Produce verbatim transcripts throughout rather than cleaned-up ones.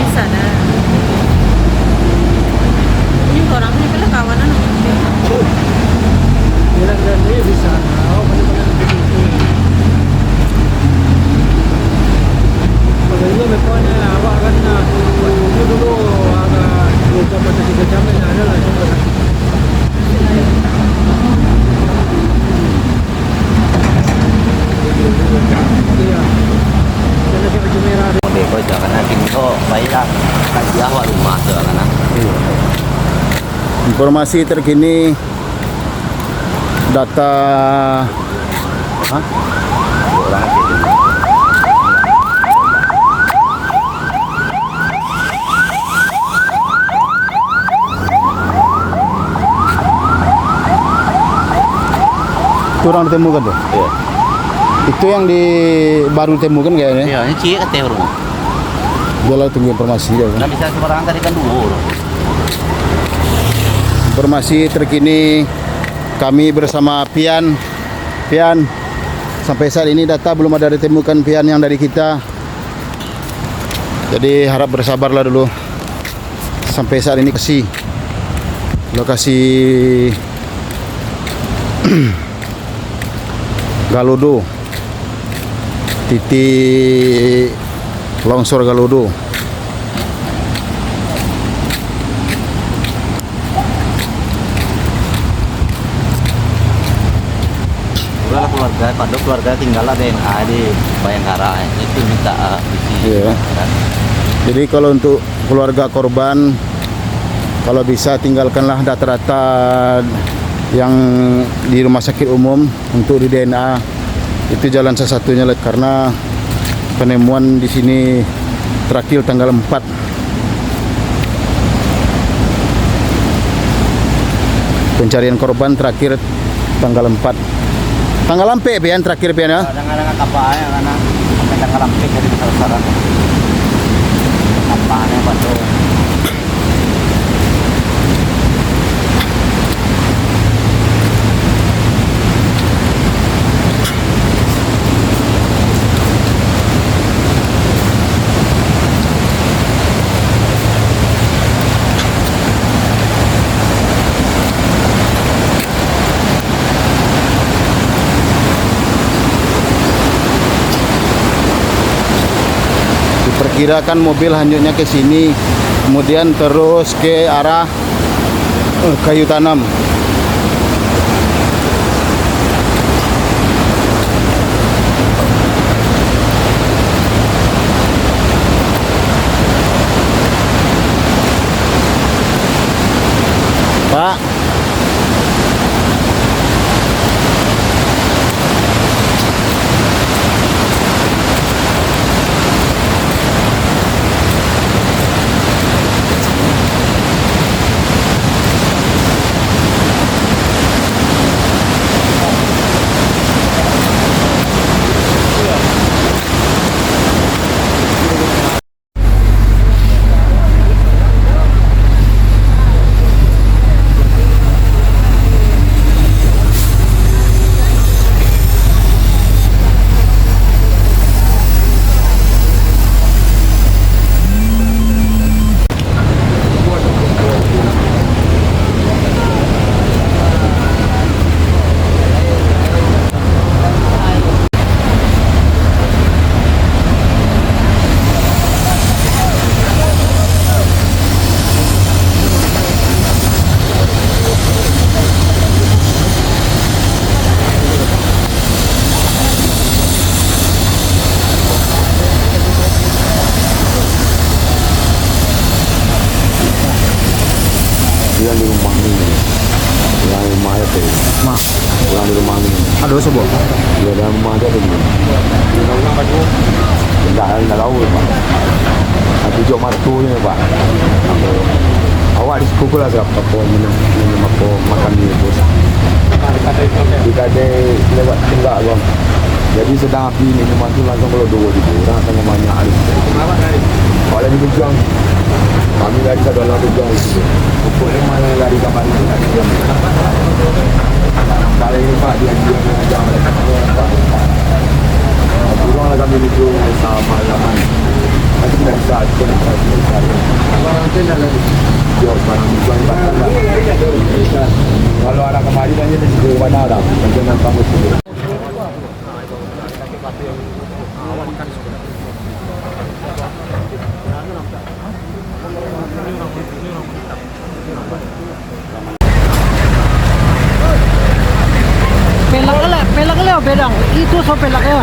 Bisa dah. Ini orang ni kalau kawanan. Kalau juga misalnya awak kan, ah, buat dulu, dulu agak dua jam atau tiga jam, ya, ada lah, coba lah. Iya. Dia pakai baju merah. Model ko jangan nanti ko, baiklah. Kan dia awak rumah tu, kan, ah. Iya. Informasi terkini, data, hah? Itu orang ditemukan tu? Iya. Itu yang di, baru ditemukan kayaknya? Iya, ini ciek katanya baru. Biarlah tunggu informasi dia. Nggak bisa sembarangan, tadi kan dua orang. Informasi terkini, kami bersama Pian. Pian, sampai saat ini data belum ada ditemukan, Pian, yang dari kita. Jadi, harap bersabarlah dulu. Sampai saat ini lokasi, lokasi Galodo, titik longsor Galodo. Udahlah keluarga, pado keluarga tinggallah D N A di Bayangkara, itu minta, eh, isi, iya, kan. Jadi kalau untuk keluarga korban, kalau bisa tinggalkanlah data-data yang di rumah sakit umum untuk di D N A. Itu jalan satu-satunya lah, karena penemuan di sini terakhir tanggal empat. Pencarian korban terakhir tanggal empat. Tanggal ampek, Pian, terakhir, Pian, ya? Dengan, dengan kapalnya, karena sampai tanggal ampek jadi besar-besaran. Kapalnya, Pak, tuh. Diperkirakan mobil hanyutnya ke sini, kemudian terus ke arah, eh, Kayu Tanam. Pak. Urang di rumah ni, urang rumah aja tu. Mah. Urang di rumah ni. Ado sabo? Iyo, dalam rumah aja tu. Indak, indak tahu, Pak. Tapi jok mato je, Pak. Awak di siko lah, sirap apo, minum, minum apo, makan di bus. Di kadai lewat tunggak, Bang. Jadi, sadang api ni, mimang tu langsuang kalau duo ribu urang, sangat banyak hari. Awak lari tujang. Kami lari sadalam tujang di situ. Pokoknyo, mano lari kamari tu, lari tujang. Paling lupa dia, dia tujang, Pak. Kurang lah kami itu samalaman. Tapi tidak bisa, itu tidak bisa, tidak bisa. Yo, barang itu, kalau ada kamari, banyak di situ, mana ada. Macam mana kamu sendiri? Pelak elek, pelak elek, bedang. Itu so pelak ya.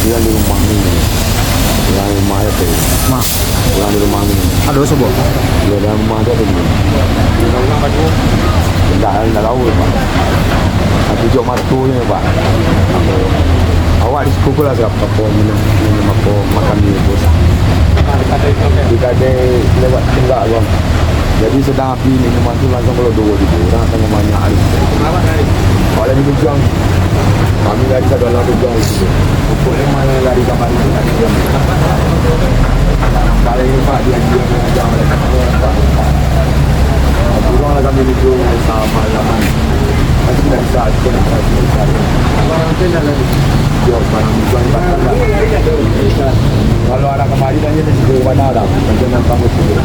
Urang di rumah ni, urang rumah aja tu. Mah. Urang di rumah ni. Ado sabo? Iyo, dalam rumah aja tu. Indak, indak tahu, Pak. Tapi jok mato je, Pak. Awak di siko lah, sirap apo, minum, minum apo, makan di bus. Di kadai lewat tunggak, Bang. Jadi, sadang api ni, mimang tu langsuang kalau duo ribu urang, sangat banyak hari. Awak lari tujang. Kami lari sadalam tujang di situ. Pokoknyo, mano lari kamari tu, lari tujang. Paling lupa dia, dia tujang, Pak. Kurang lah kami itu samalaman. Tapi tidak bisa, itu tidak bisa, tidak bisa. Yo, barang itu, kalau ada kamari, banyak di situ, mana ada. Macam mana kamu sendiri?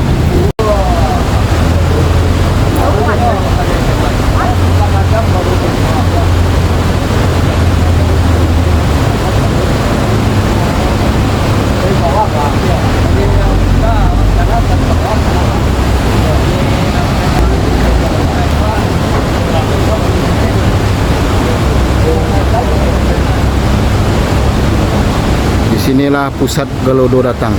Inilah pusat Galodo datang.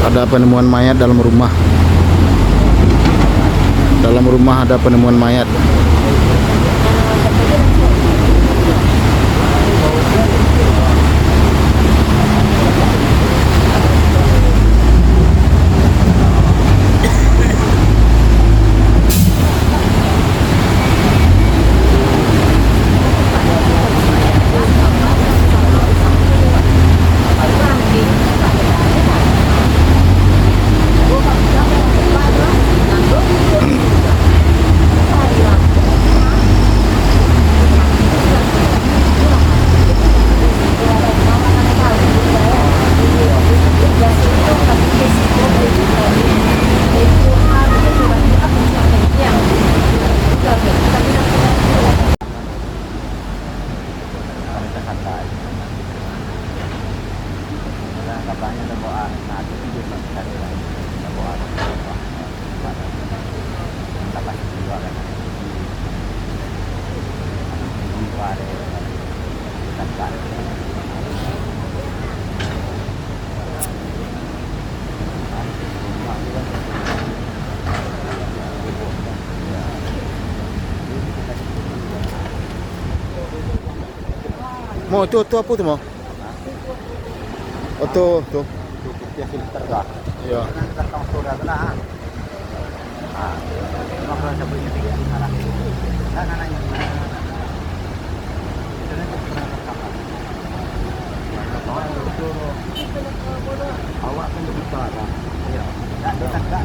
Ada penemuan mayat dalam rumah. Dalam rumah ada penemuan mayat. Mo, tu, tu apo tu, Mo? Oto, tu. Itu putiah filter dah. Iyo. Filter motor dah tu nah. Ah, cuma kalau sampai nyetik di sana. Nah, nah, nah, nah, nah, nah. Itu nanti pernah terkapar. Awak kan bisa lah. Iyo. Tak, tak, tak.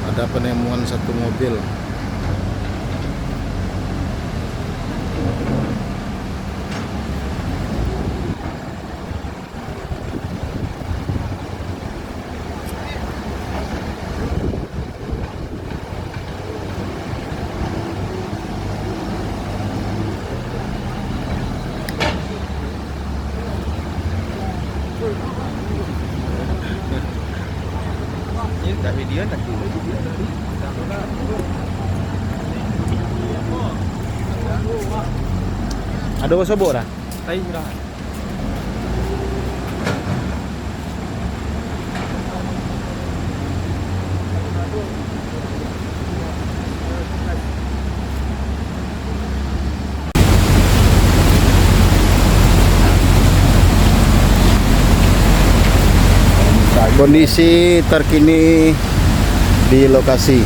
Ada penemuan satu mobil. Ado basobok dah? Tai dah. Kondisi terkini di lokasi.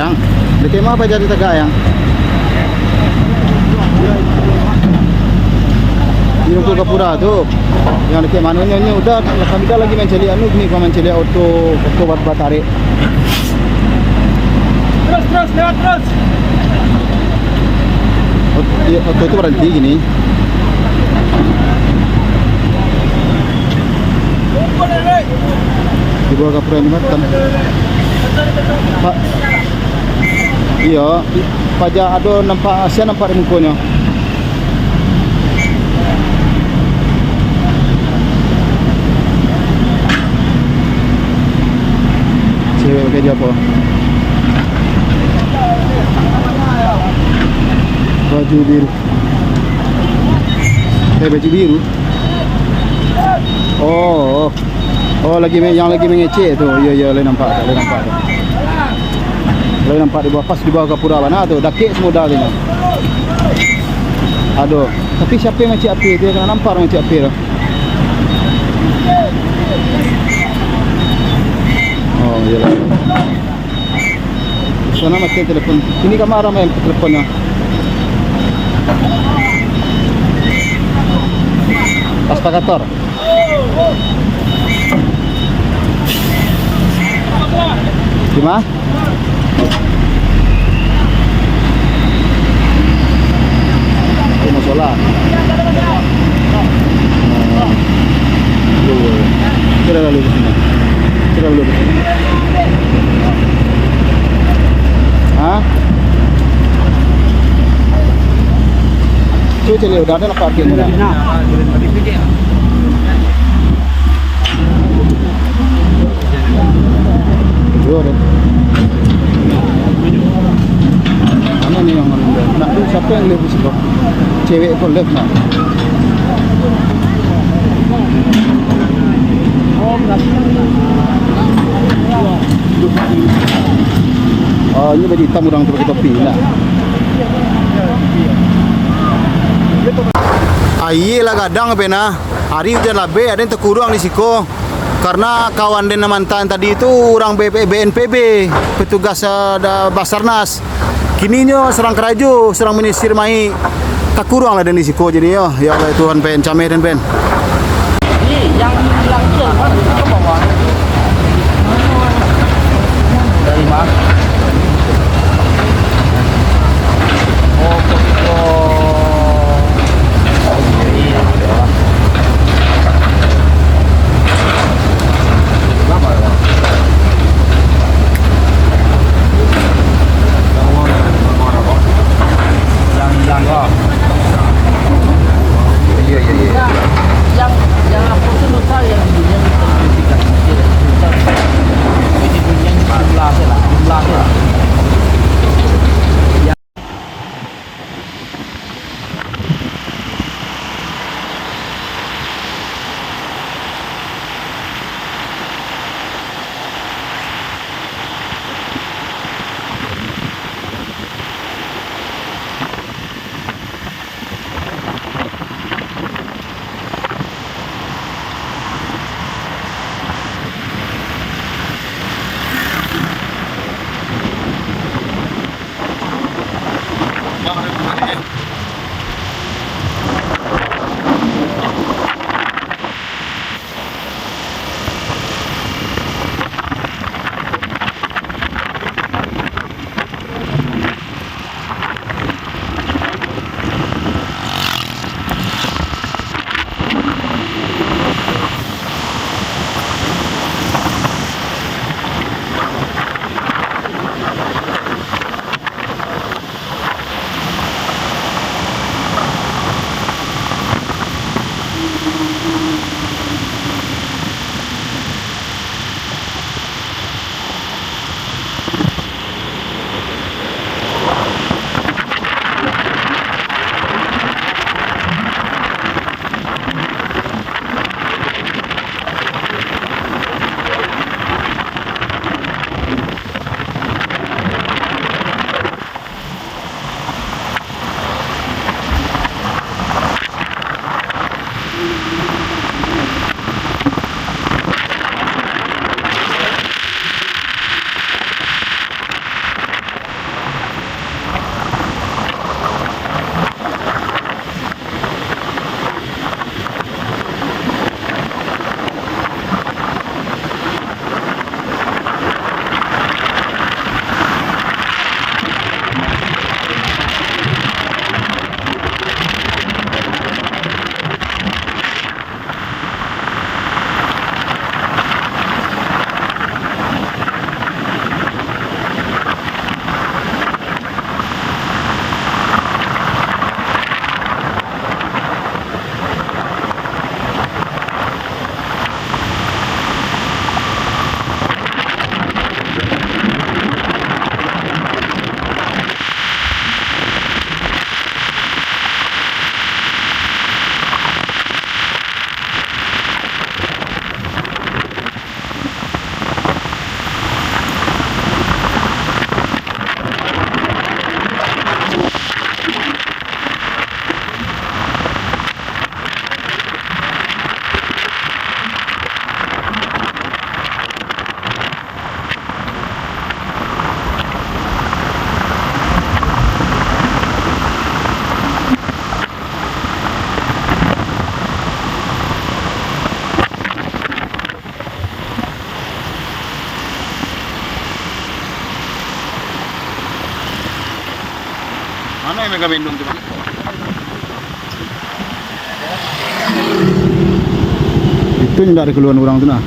Yang dekat ma paja di tagak, Yang? Di Rungkut Gapura tu. Yang dekat mano nyo, nyo udah, kami dah lagi mancaliak anu, kini gua mancaliak oto, oto bat-, batarik. Terus, terus, lewat terus. Ot-, iya, oto tu baranti kini. Di bawah Gapura Jambatan. Pak. Iyo, paja ado nampak, sia nampak di mukonyo. Cewek pakai baju apo? Baju biru. Eh, baju biru. Oh, oh. Oh, lagi me-, yang lagi mangecek tu. Iyo, iyo, lai nampak, lai nampak tu. Lai nampak di bawah, pas di bawah Gapura bana tu. Dakek samudra tu nyo. Aduh. Tapi siapa yang macik api tu? Kena nampak macik api tu. Oh, iyolah. Sana mati telepon. Ini kamar ramai teleponnyo. Pas pakator. Gimana? Rumah solar. Kira lalu ke sini. Kira lalu ke sini. Ha? Cuba cari, udah ada nampak apinya dah. Nah. Dua deh. Mana ni yang mana? Nak tu siapa yang live di situ? Cewek tu live nak. Oh, ini baju hitam orang tu pakai topi nak. Aia lah gadang, Pena. Ari ujan labek, ado nan takuruang di siko. Karano kawan den nan mantan tadi tu urang B P, B N P B, petugas, eh, da-, Basarnas. Kininyo surang karajo, surang manyisir mayik. Takuruang lah den di siko jadinyo. Ya Allah, Tuhan, Pen, cameh den, Pen. Ini yang langsung, kan, ke bawah. Dari mana? Yang hilang ko. Iya, iya, iya. Yang, yang apa tu, lupa ya. Mano yang Megamendung tu, Bang? Itu ndak dikaluan urang tu nah.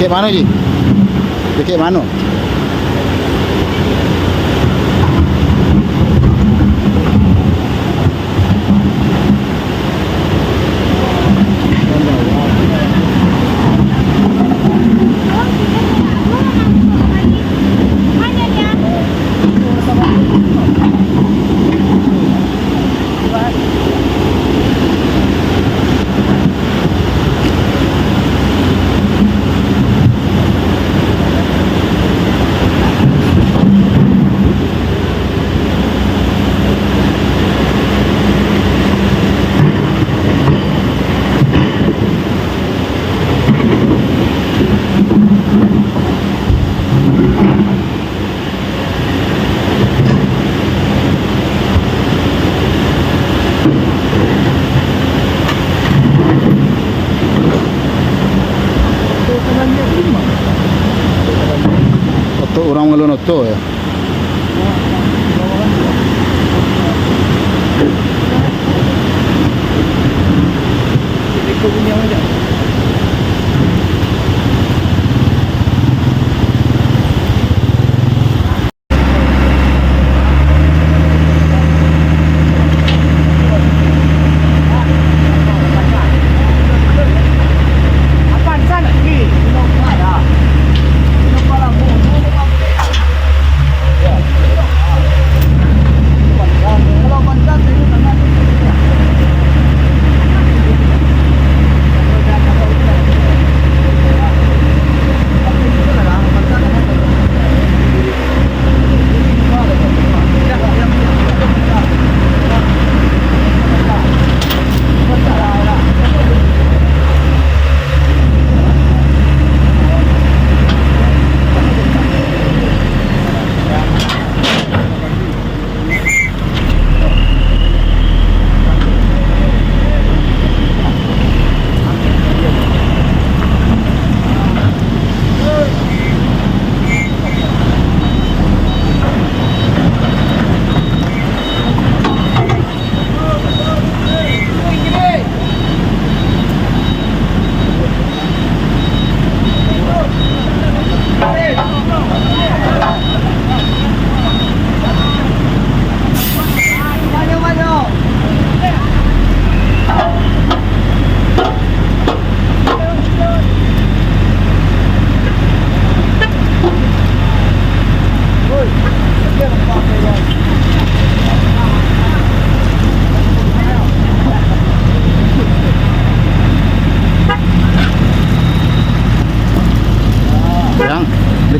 Kek mano, Ji? Kek mano? Oto urang mangaluan oto, yo.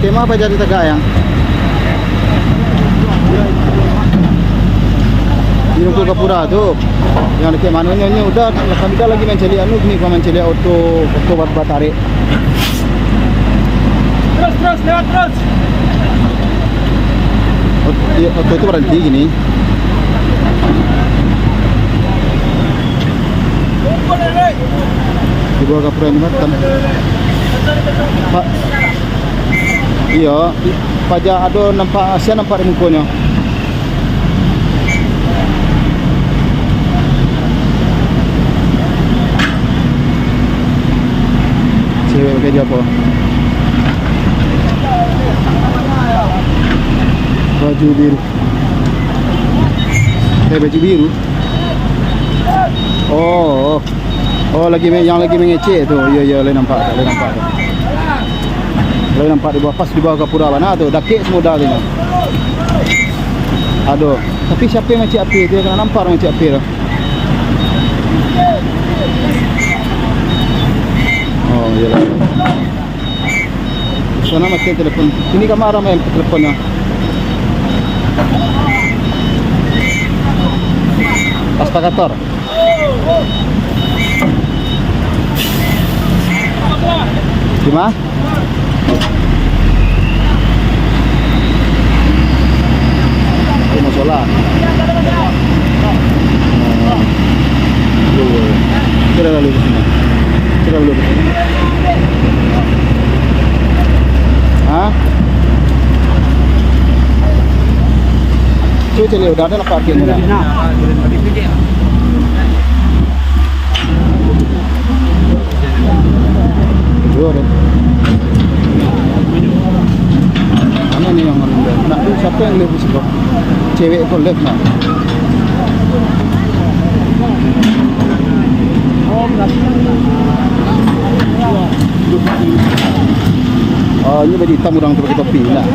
Tema apa jadi tegak yang di Rungkut Gapura tu? Yang dekat mana nyo, nyo udah, kami dah lagi mancaliak anu, kini gua mancaliak oto, oto bat-, batarik. Terus, terus, lewat terus. Ot-, iya, oto itu berhenti gini. Di bawah Gapura ini, Mat. Pak. Iyo, paja ado nampak, sia nampak di mukonyo. Cewek pakai baju apa? Baju biru. Eh, baju biru. Oh, oh. Oh, lagi me-, yang lagi mangecek tu. Iyo, iyo, lai nampak tu, lai nampak tu. Lai nampak di bawah, pas di bawah Gapura bana tu. Dakek samudra tu nyo. Aduh. Tapi siapa yang ngecek api tu? Kena nampak orang ngecek api tu. Oh, iyolah. Sana mati telepon. Ini kamar ramai teleponnyo. Pas pakator. Di ma? Di musola. Kira lalu ke sini. Kira lalu ke sini. Hah? Cuba cari, udah ada lah parkirnya dah. Dua deh. Mana ni yang nak tu? Siapa yang live di situ? Cewek ko live nak. Oh, ini baju hitam orang tu pakai topi nak.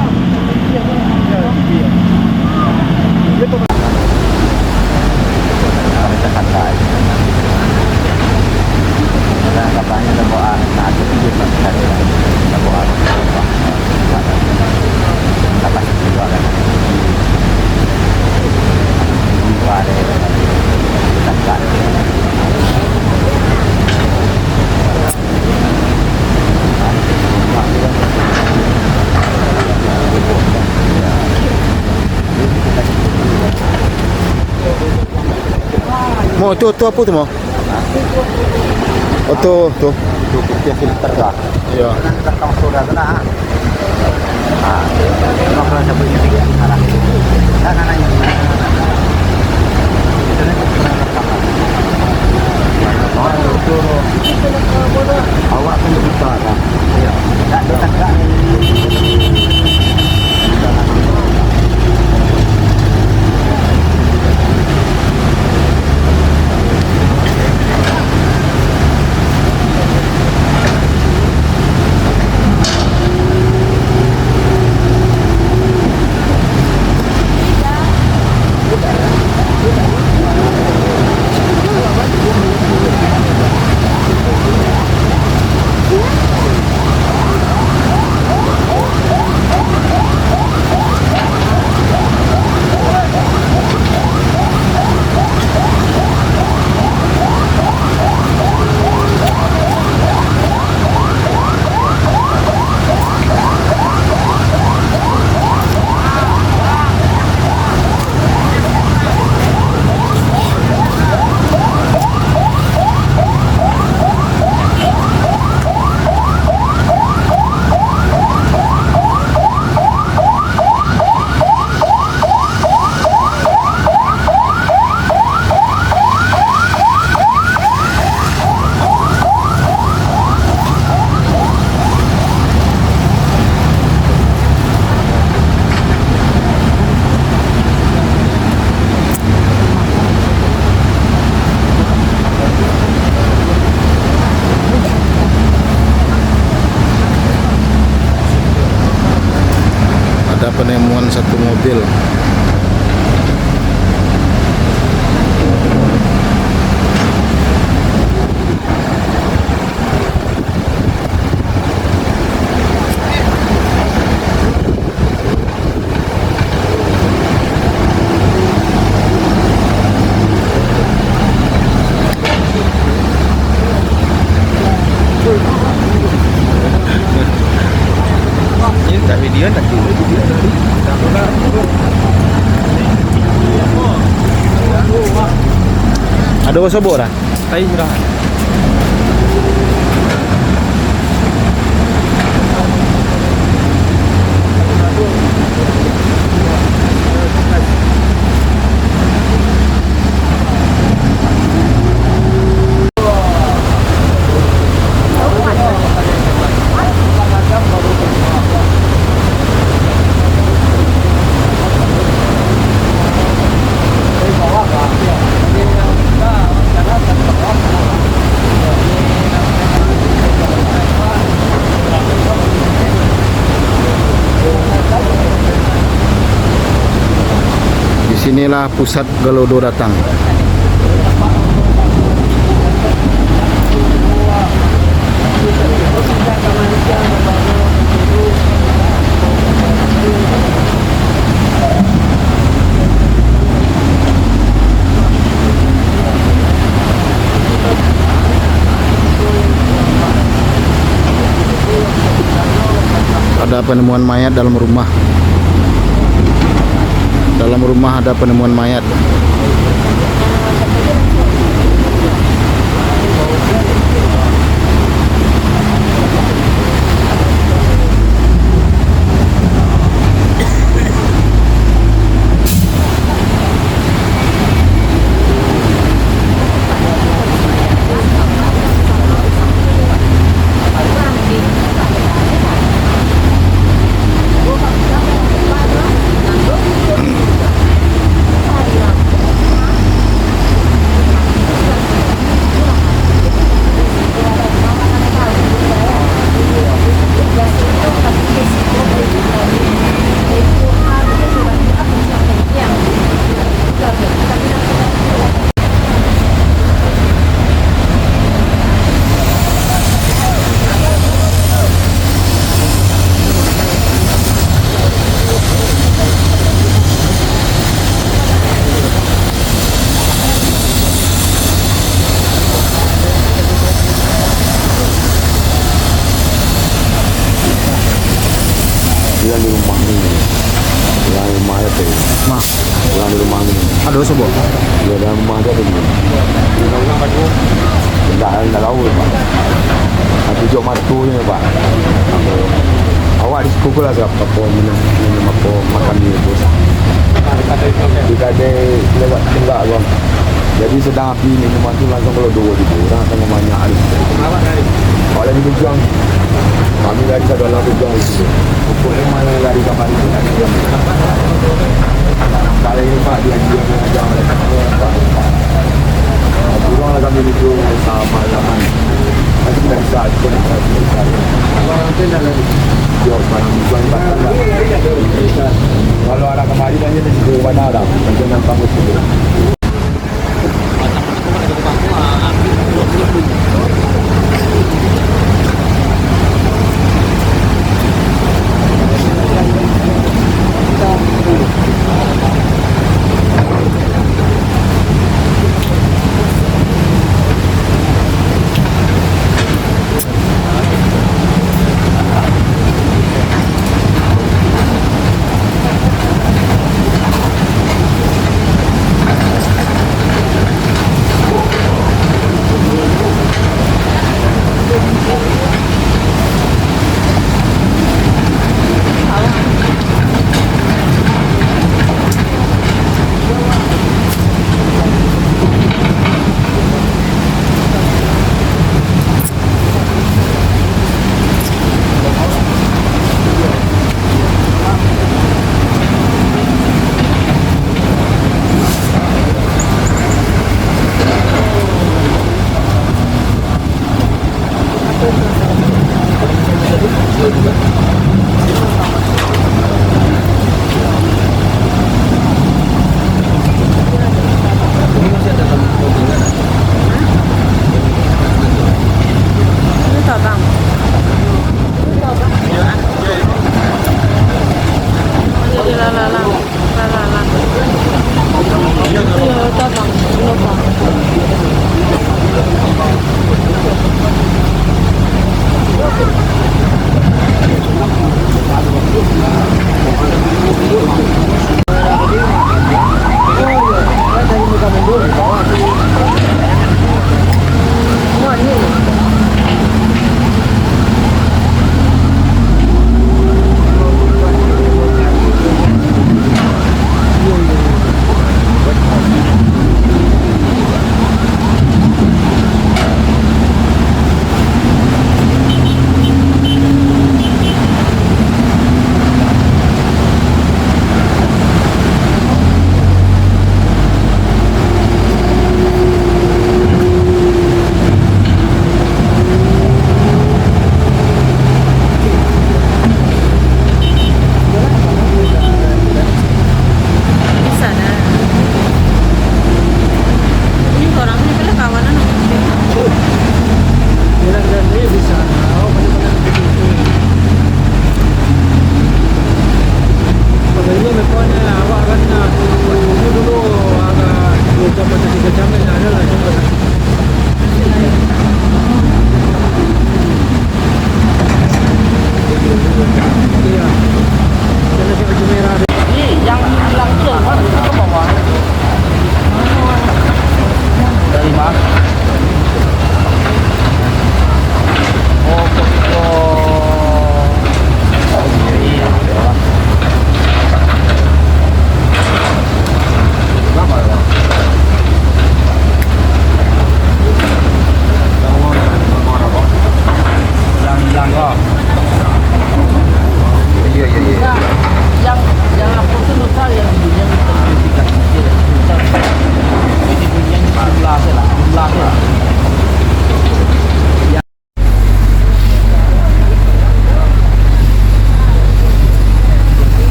Mo, tu, tu apo tu, Mo? Oto, tu. Tu putiah filter lah. Iyo. Jangan kantong soda tu nah. Ah, cuma kalau cabut ini, arah itu. Nah, nah, nah, ini. Itu nih, pernah terpapar. Oh, itu. Awak kan buta, kan? Iya. Tak, tak, tak. Ada penemuan satu mobil. Ado basobok dah? Di sinilah pusat Galodo datang. Ada penemuan mayat dalam rumah. Dalam rumah ada penemuan mayat. Bilang di rumah ni. Bilang di rumah ada tu. Mak. Bilang di rumah ni. Ado basobok? Iyo, dalam rumah tu ado ni. Indak, indak tahu, Pak. Ado tujuah mato ni, Pak. Awak di siko lah, apo, minum, minum apo, makan ni tu. Di kadai lewat tunggak, Bang. Jadi, sadang api minuman tu langsuang galodo juo, urang sangat banyak tu. Awak lari tujuang. Kami lari sadalam tujuang situ. Pokoknyo malah lari kamari tu, lari diam. Kalau ini, Pak, dia diam, dia diam, dia diam. Pulang lah kami itu samalaman. Tapi tidak bisa, kita tidak bisa. Yo, barang tujuang di Batam lah. Kalau arah kamari, kan dia di situ, mana lah? Macam mana kamu situ?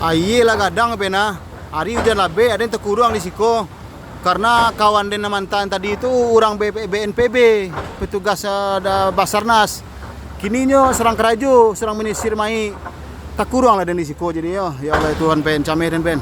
Aia lah gadang, Ben, ah. Ari ujan labek, aden takuruang di siko. Karano kawan den nan mantaan tadi tu urang B-, B N P B, petugas, eh, da-, Basarnas. Kini nyo sadang karajo, sadang manyisir mayik. Takuruang lah den di siko jadinyo. Ya Allah, Tuhan, Ben, cameh den, Ben.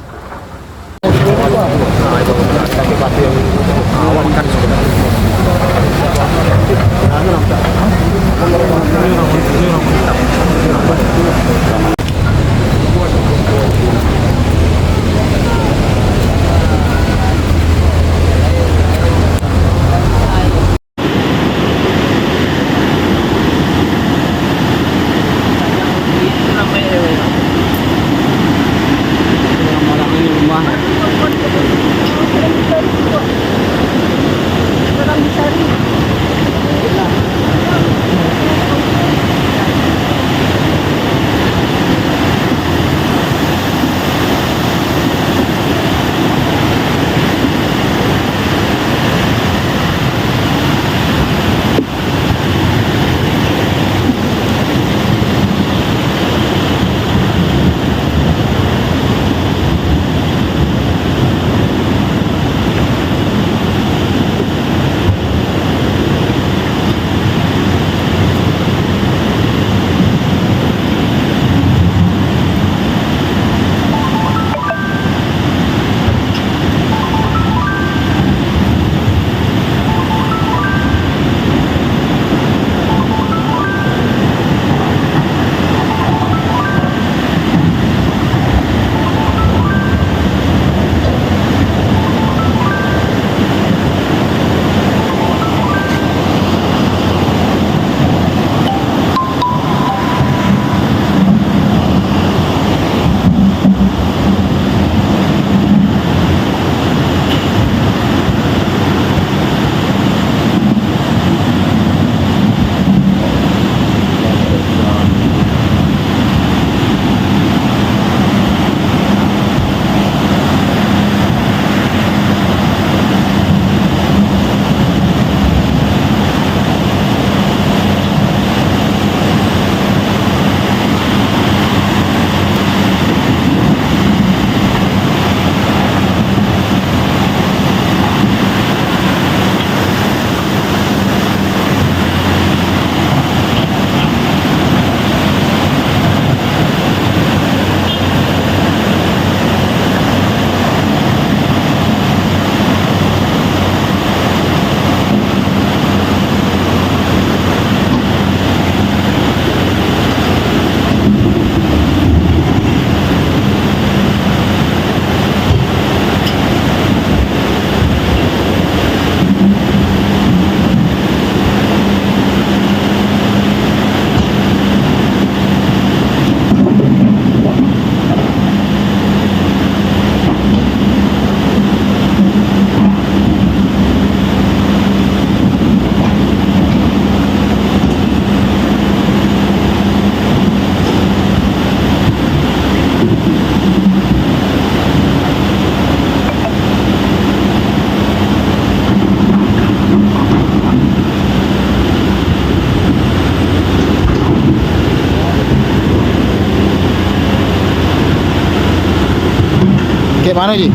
Kek mano, Ji?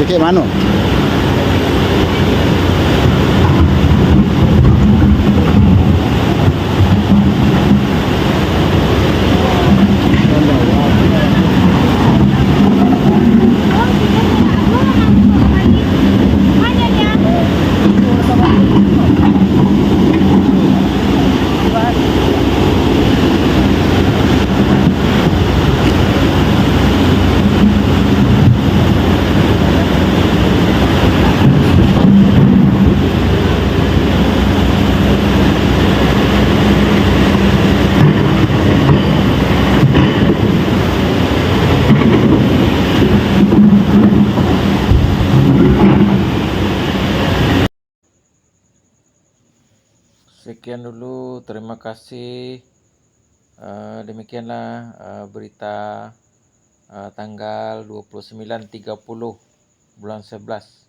Kek mano? Sekian dulu, terima kasih. Eh, demikianlah, eh, berita, eh, tanggal dua puluh sembilan, tiga puluh bulan sebelas,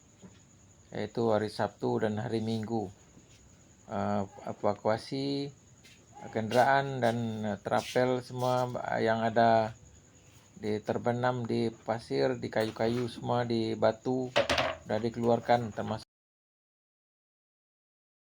yaitu hari Sabtu dan hari Minggu. Eh, evakuasi kendaraan dan, eh, travel semua yang ada di terbenam di pasir, di kayu-kayu semua, di batu, sudah dikeluarkan, termasuk